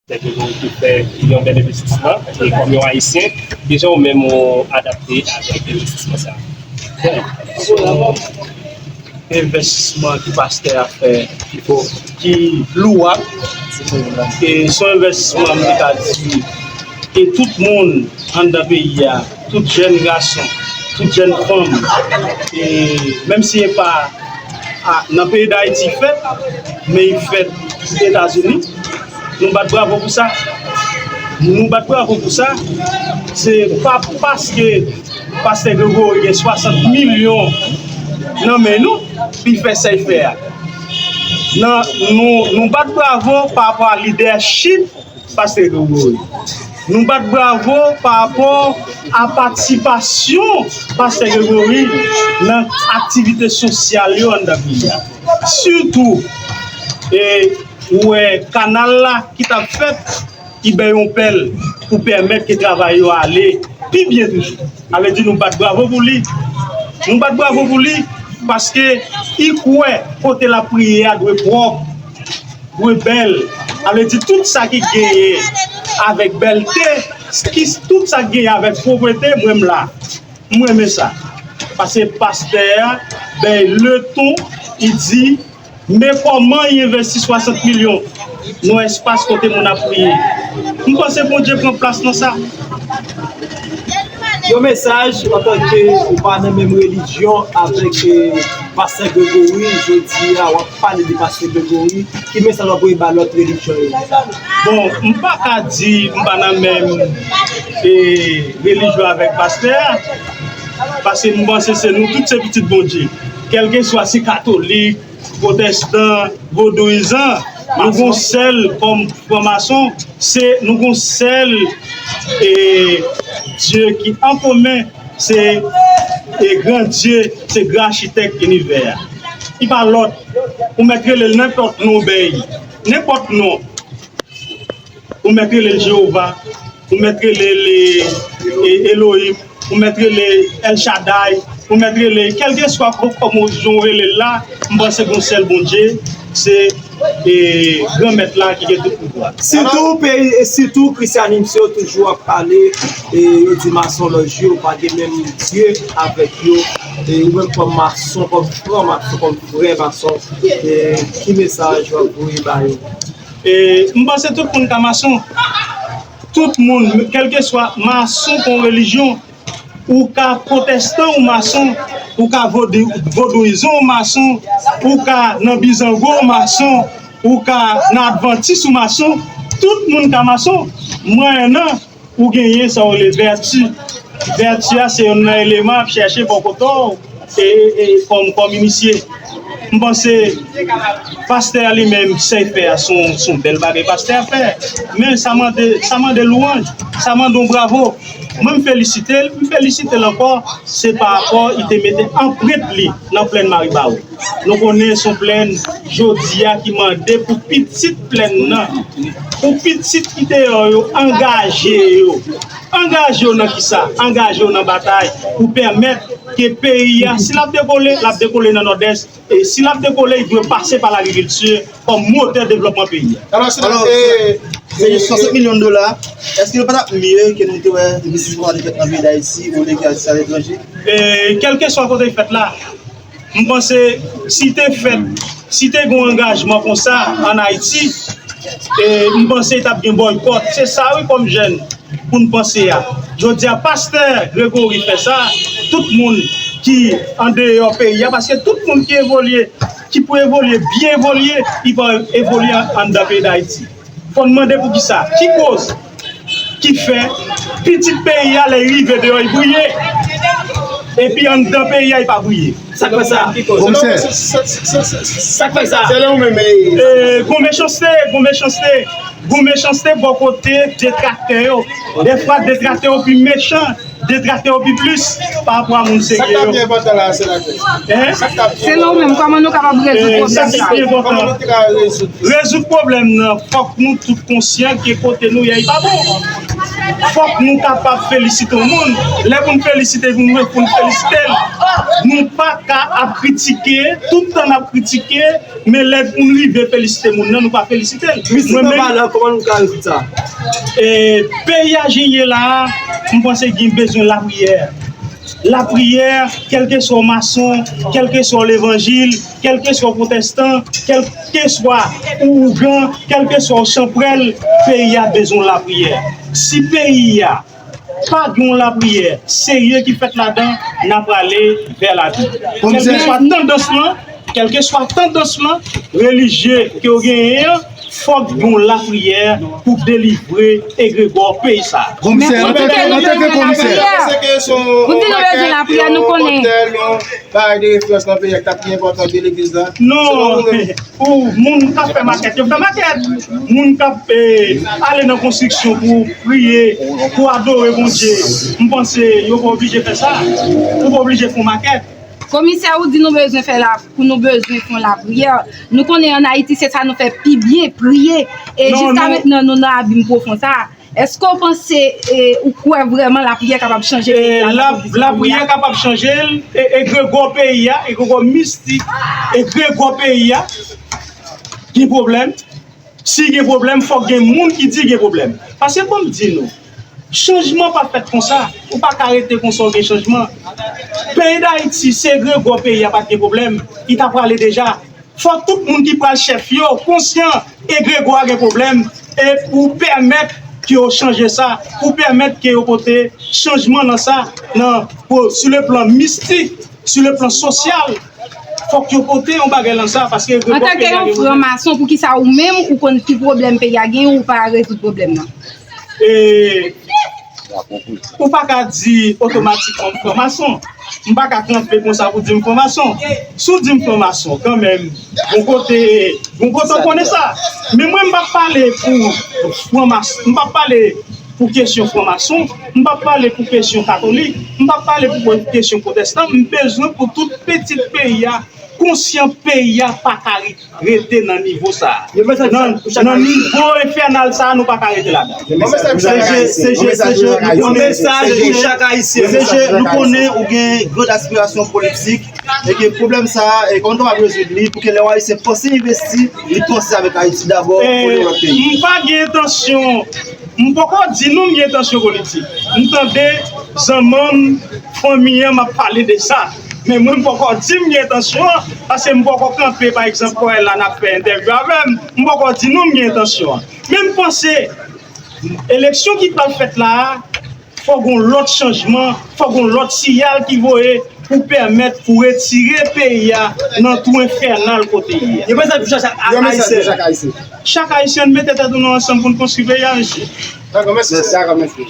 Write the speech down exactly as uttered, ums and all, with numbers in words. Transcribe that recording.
Pastè Gregory ki fè yon bèl envestisman, e kòm yon Ayisyen, kijan ou menm ou adapte avèk envestisman sa a? Bon, envestisman ki pastè a fè, ki lwab, e se yon envestisman, m te ka di, ke tout moun anndan peyi a, tout jèn gason, tout jèn fanm, e menm si e pa a, nan peyi Dayiti fèt, men li fèt Etazini. Nou bat bravo pou sa. Nou bat bravo pou sa. Se pa paske pastè Gregory gen swasant milyon nan men nou, li fè sa li fè a. Nan, nou, nou bat bravo pa rapò a lidèchip pastè Gregory. Nou bat bravo pa rapò a patisipasyon pastè Gregory nan aktivite sosyal yo anndan peyi a. Sitou, e, ou wè kanal la ki t ap fèt, ki bay yon pèl pou pèmèt ke travay yo ale pi byen toujou. Sa vle di nou bat bravo pou li. Nou bat bravo pou li paske li kwè kote l ap priye a dwe pwòp, dwe bèl. Sa vle di tout sa ki genyen avèk bèlte, ki, tout sa ki genyen avèk pwòpte, mwen m la. M renmen sa. Paske pastè a bay leton, li di, men kòman li envesti swasant milyon nan espas kote moun ap priye. M panse Bondye pran plas nan sa. Yon mesaj antanke ou pa nan menm relijyon avèk, eh, pastè Gregory, jodi a w ap pale de pastè Gregory, ki mesaj w ap voye ba lòt relijyon yo? Bon, m pa ka di m pa nan menm, eh, relijyon avèk pastè a, paske m panse se nou tout se pitit Bondye. Kèlkeswa si katolik, pwotestan, vodouyizan, nou gon sèl kòm franmason, se nou gon sèl, eh, Dye ki an komen, se, eh, gran Dye, se gran achitèk inivè a. Li pa lòt, ou mèt rele l nenpòt non w bay li, nenpòt non. Ou mèt rele l Jewova, ou mèt rele l, e, e, Elohim, ou mèt rele l El Shaddai, ou mèt rele l kèlkeswa kò-, kòman jan w rele l la, m panse gon sèl Bondye, se, e, Granmèt la ki gen tout pouvwa. Sitou peyi, e sitou Christian Hymns yo toujou ap pale, e yo di masonlòj yo pa gen menm Dye avèk yo, e ou menm kòm mason, kòm franmason, kòm vrè mason, e ki mesaj w ap voye ba yo? E, m panse tout moun ka mason. Tout moun, kèlkeswa mason kon relijyon, ou ka pwotestan ou mason, ou ka vodou-, vodouyizan ou mason, ou ka nan bizango ou mason, ou ka nan advantis ou mason, tout moun ka mason. Mwen nan ou genyen sa w rele vèti. Vèti a se youn nan eleman ap chèche bò kote w, e, e, kòm, kòm inisye. M panse pastè a li menm, sa l fè a, se yon, se yon bèl bagay pastè a fè. Men sa mande, sa mande lwanj, sa mande yon bravo. Mwen, m felisite l, m felisite l ankò, se pa rapò li te mete anprent li nan plèn Maribawo. Nou konnen se yon plèn jodi a ki mande pou pitit plèn nan, pou pitit ki deyò yo angaje yo. Angaje yo nan kisa? Angaje yo nan batay pou pèmèt ke peyi a, si l ap dekole, l ap dekole nan Nòdès, e si l ap dekole, li dwe pase pa lagrikilti kòm motè devlòpman peyi a. Alò, se, alò, e, se, se swasant milyon dola, èske yo pa t ap mye ke nou te wè envestisman te fèt nan peyi Dayiti olye ke al aletranje? E, kèlkeswa kote l fèt la, m panse si te fèt, si te gen yon angajman konsa ann Ayiti, e, m panse t ap gen bòykòt. Se sa wi, kòm jèn, pou n panse a. Jodi a, pastè Gregory fè sa, tout moun ki andeyò peyi a, paske tout moun ki evolye, ki pou evolye, byen evolye, li pa evolye anndan peyi Dayiti. Fò n mande poukisa? Ki koz ki fè pitit peyi a, lè l rive deyò, li briye, epi anndan peyi a, li pa briye? Sa k fè sa? Komisè. Sa k fè sa? Se lè ou menm, e, gon mechanste, gon mechanste, gon mechanste bò kote detraktè yo. Dèfwa detraktè yo pi mechan, detraktè yo pi plis pa rapò a moun serye yo. Sa k ta pi enpòtan la, senatè? Hein? Sa k ta pi enpòtan? Selon ou menm, kòman nou kapab rezoud pwoblèm sa yo? Sa ki pi enpòtan. Kòman nou te ka rezoud? Rezoud pwoblèm nan, fòk nou tout konsyan ke kote nou ye a, li pa bon. Fòk nou kapab felisite yon moun. Lè pou n felisite yon moun, pou n felisite l. Nou pa ka ap kritike, tout tan n ap kritike, men lè pou n rive felisite moun nan, nou pa felisite l. Mistik nan valè, kòman nou ka rezoud sa? E, peyi a jan l ye la a, m panse gen bezwen lapriyè. Lapriyè, kèlkeswa w mason, kèlkeswa w levanjil, kèlkeswa w pwotestan, kèlkeswa ou ougan, kèlkeswa w chanprèl, peyi a bezwen lapriyè. Si peyi a pa gen yon lapriyè serye ki fèt ladan, n ap prale vè labim. Kèlkeswa tandans lan, kèlkeswa tandans lan, relijye ke w genyen an, fòk gen yon lapriyè pou delivre egregò peyi sa a. Komisè, antanke, antanke komisè. Ou di nou bezwen lapriyè, nou konnen. Bagay de referans nan peyi a ki t ap pi enpòtan ke legliz la. Non, pou moun k ap fè makèt, yo fè makèt. Moun k ap, eh, ale nan konstriksyon pou priye, pou adore Bondye, m panse yo pa oblije fè sa. Ou pa oblije fè yon makèt. Komisè, ou di nou bezwen fè la, pou nou bezwen fè yon lapriyè. Nou konnen ann Ayiti, se sa nou fè pi byen, priye. E jiska mentnan, nou nan abim pwofon sa. Èske w panse, e, ou kwè vrèman lapriyè kapab chanje peyi a? E, la, lapriyè kapab chanje l, e, egregò peyi a, egregò mistik, egregò peyi a, gen pwoblèm. Si gen pwoblèm, fòk gen moun ki di gen pwoblèm. Paske, ban m di nou, chanjman pa fèt konsa. Ou pa ka rete konsa, w gen chanjman. Peyi Dayiti, si egregò peyi a pa t gen pwoblèm, li ta prale deja. Fòk tout moun ki pral chèf yo konsyan egregò a gen pwoblèm, e pou pèmèt ke yo chanje sa, pou pèmèt ke yo pote chanjman nan sa, nan, pou, sou le plan mistik, sou le plan sosyal, fòk yo pote yon bagay nan sa, paske egregò peyi a gen pwoblèm. Antanke yon franmason, poukisa ou menm ou konn ki pwoblèm peyi a genyen, ou pa rezoud pwoblèm nan? E, ou pa ka di otomatikman m franmason. M pa ka kanpe konsa pou di m franmason. Si w di m franmason, kanmenm, gon kote, gon kote w konnen sa. Men mwen, m p ap pale pou franmas-, m p ap pale pou kesyon franmason, m p ap pale pou kesyon katolik, m p ap pale pou kesyon pwotestan. M bezwen pou tout pitit peyi a konsyan peyi a pa ka ri-, rete nan nivo sa a. Nan, nan nivo enfènal sa a, nou pa ka rete ladan. Se je, se je, se je, nou konnen, se je, nou konnen ou gen gran aspirasyon politik, e ke pwoblèm sa a, e kòman nou kapab rezoud li, pou ke lè yon Ayisyen panse envesti, li panse avèk Ayiti dabò, pou lòt peyi. M pa gen entansyon M poko di nou m gen entansyon politik. M tande zanmanm, fanmi an, m ap pale de sa. Men mwen, m poko di m gen entansyon an, paske m poko kanpe, pa egzanp, Korèl la, n ap fè entèvyou avè m. M poko di nou m gen entansyon an. Men m panse, eleksyon ki pral fèt la a, fò gon lòt chanjman, fò gon lòt siyal ki voye, pou pèmèt pou retire peyi a nan twou enfènal kote li ye. Yon mesaj pou chak Ayisyen. Chak Ayisyen, nou mete tèt nou ansanm pou n konstwi peyi a, mesye. Dakò, mèsi. Dakò, mèsi.